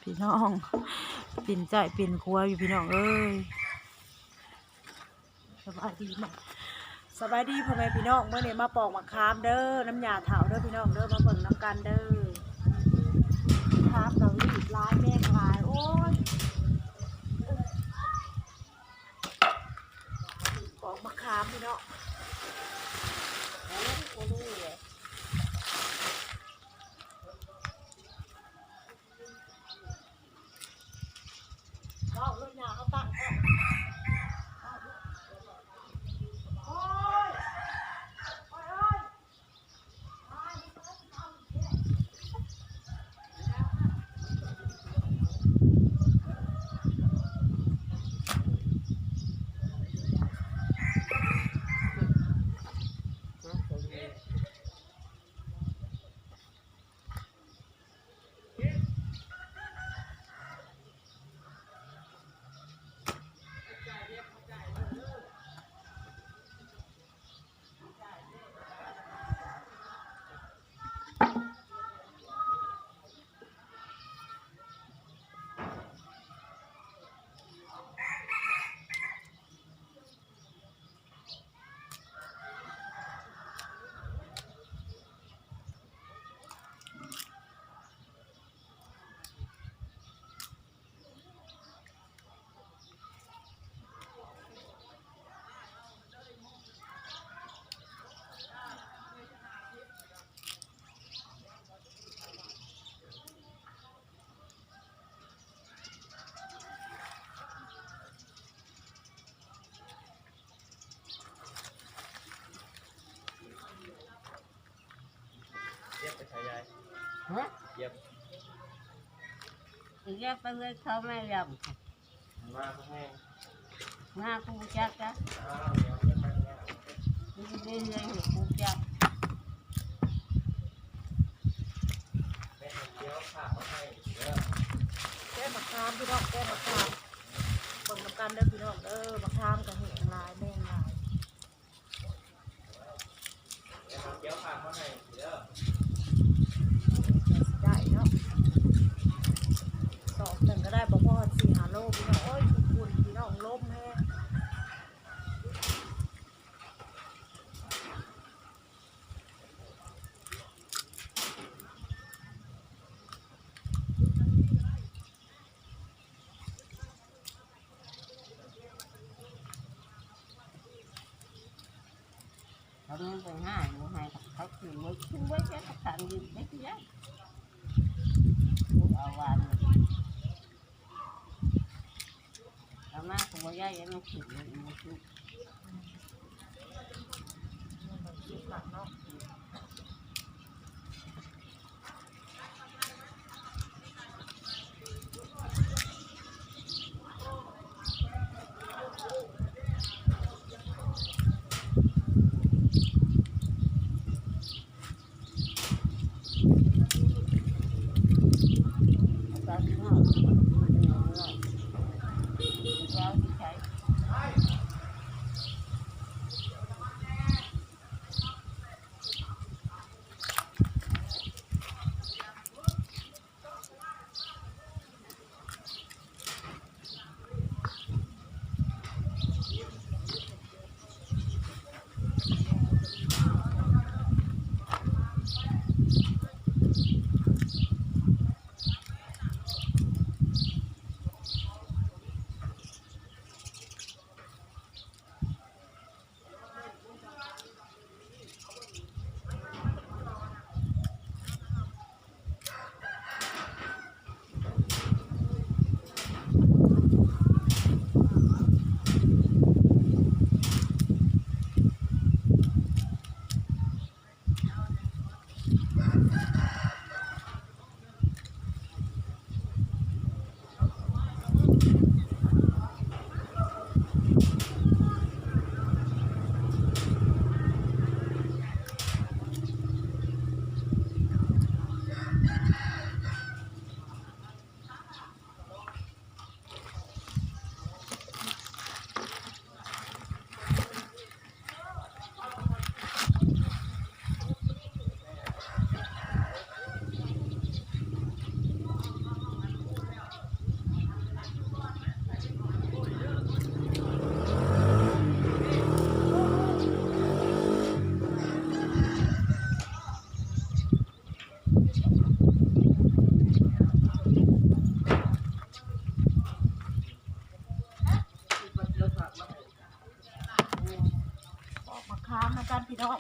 ພີ່ນ້ອງ ປິ່ນຊ້າຍປິ່ນຂວາຢູ່ພີ່ນ້ອງເອີຍ. ສະບາຍດີ ສະບາຍດີພໍ່ແມ່ພີ່ນ້ອງ ມື້ນີ້ມາປອກໝາກຂາມເດີ້ ນຳຍ່າເຖົ້າເດີ້ພີ່ນ້ອງເດີ້ ມາເບິ່ງນຳກັນເດີ້. ຂາມກໍລີບຫຼາຍແມງຫຼາຍ ໂອ້ຍ ປອກໝາກຂາມພີ່ນ້ອງ ໂອ້ຍ ໂອ້ຍ. ເວົ້າລົດຍາເຮົາຕັ້ງແທ້ ໂອ້ຍ ໂອ້ຍ ໂອ້ຍ. ฮะ เรียกไปเลยเขาไม่ยอม มาบ่แฮง มากูจักจ้ะ อ้าว เดี๋ยวเรียกไปแล้ว กูได้เรียนอยู่กูจัก แม่เดี๋ยวฝากเอาให้เด้อ แกะบักขามพี่น้อง แกะบักขาม เบิ่งนำกันเด้อพี่น้องเด้อ บักขามก็แห้งหลาย แมงหลาย เดี๋ยวเดี๋ยวฝากมาให้เด้อ ได้เนาะ สอบหนึ่งก็ได้บ่พอสี่ห้าโลพี่น้อง โอ้ย ฝุ่นพี่น้อง ลมแฮง เขาเดินไปหาอยู่ให้เขาขึ้นไว้ ขึ้นไว้แค่ขันยืนได้ทีละ ลูกเอาวาน เอามาก็บ่ใหญ่ เอามาขึ้นไว้อีก มันสิขัดเนาะ เอาตาดีมาก เอาตาดีใช้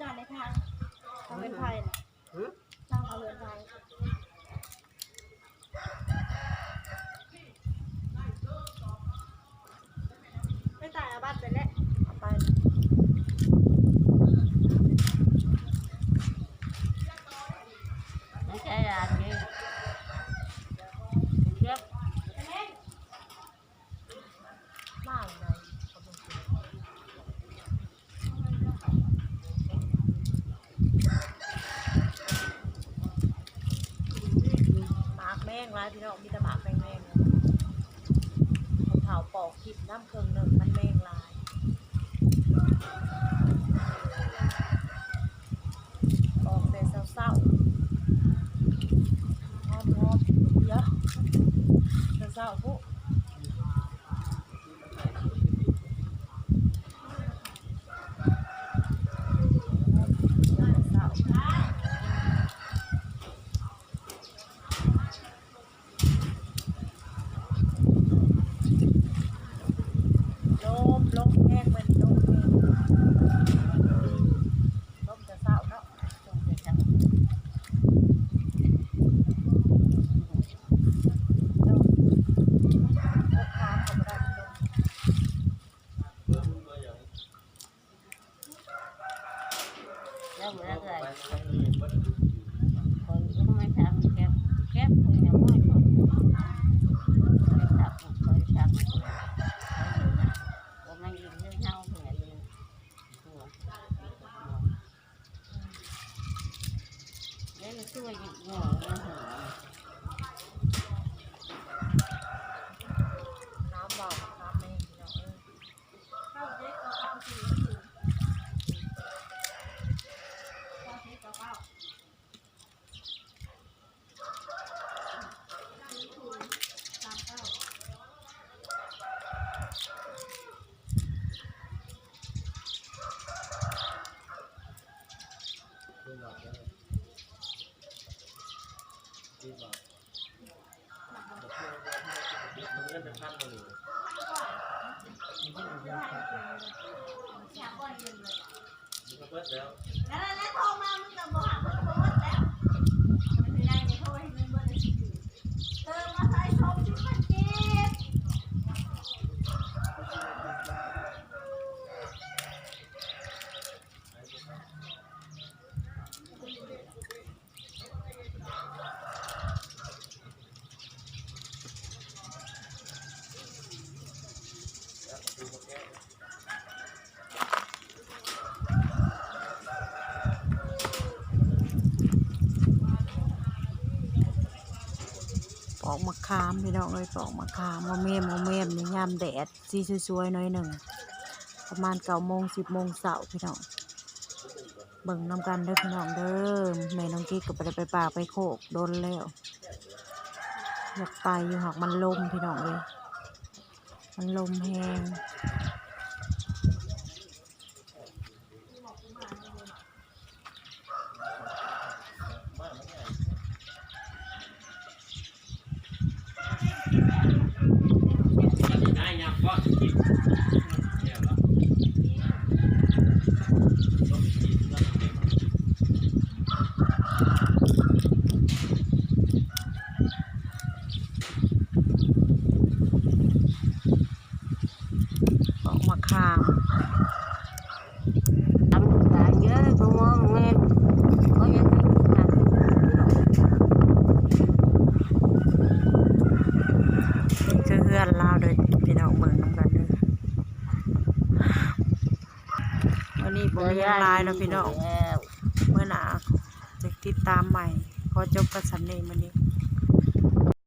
ຈອດໃນທາງ ເຂົາເປັນໃຜນະ? ຫື? ທາງເຂົາເປັນໃຜ? ໄປຕາຍອາບັດໄປແລ້ວ ເອົາໄປ ມັນໃຊ້ລານນີ້ ເຈັບ ມາແລ້ວ ໝາກແມງຫຼາຍພີ່ນ້ອງ ມີແຕ່ໝາກແມງໆ ເຖົ້າປອກທິ້ມນຳເຄິ່ງໜຶ່ງ ມັນແມງຫຼາຍ ອອກແຕ່ເຊົ້າໆ ຫອມໆ ເດີ ເຊົ້າໆພຸ້ນ. ລົມ ລົມແຮງ ມື້ນີ້ລົມແຮງ ລົມແຕ່ເຊົ້າເນາະ ລົມແຕ່ເຊົ້າ ລົມ ລົມ ແລ້ວ ແລ້ວ ຂ້ອຍລົງມາຖາມແກັບ ແກັບ ຂ້ອຍຍັງບໍ່ ຂ້ອຍຖາມ ຂ້ອຍຖາມ ບໍ່ມາຢູ່ເຮືອນເຮົາ ເພິ່ນ ເດ້ ຊ່ວຍອີກໜ້ອຍໜຶ່ງ ນ້ຳເບົາ ນ້ຳແມ່ພີ່ນ້ອງເອີຍ. ປອກໝາກຂາມພີ່ນ້ອງເອີຍ ປອກໝາກຂາມ ງອມແງມ ງອມແງມ ໃນຍາມແດດ ສີສວຍໆ ໜ້ອຍໜຶ່ງ ປະມານເກົ້າໂມງ ສິບໂມງເຊົ້າພີ່ນ້ອງ ເບິ່ງນຳກັນເດີພີ່ນ້ອງເດີ. ແມ່ນ້ອງກິກກໍບໍ່ໄດ້ໄປປ່າໄປໂຄກດົນແລ້ວ ຢາກໄປຢູ່ ຫາກມັນລົມພີ່ນ້ອງເອີຍ ມັນລົມແຮງ. ປອກໝາກຂາມ ຕຳຫຼາຍເດີ້ ບໍ່ມອງແມ່ນ ບໍ່ຢາກໃຫ້ກິນຫາກິນ. ນີ້ຄືເຮືອນລາວເດີ້ພີ່ນ້ອງ ເບິ່ງນຳກັນເດີ້. ມື້ນີ້ບໍ່ມີຫຍັງຫຼາຍເນາະພີ່ນ້ອງ ມື້ໜ້າຈະຕິດຕາມໃໝ່. ຂໍຈົບກັນສ່ຳນີ້ມື້ນີ້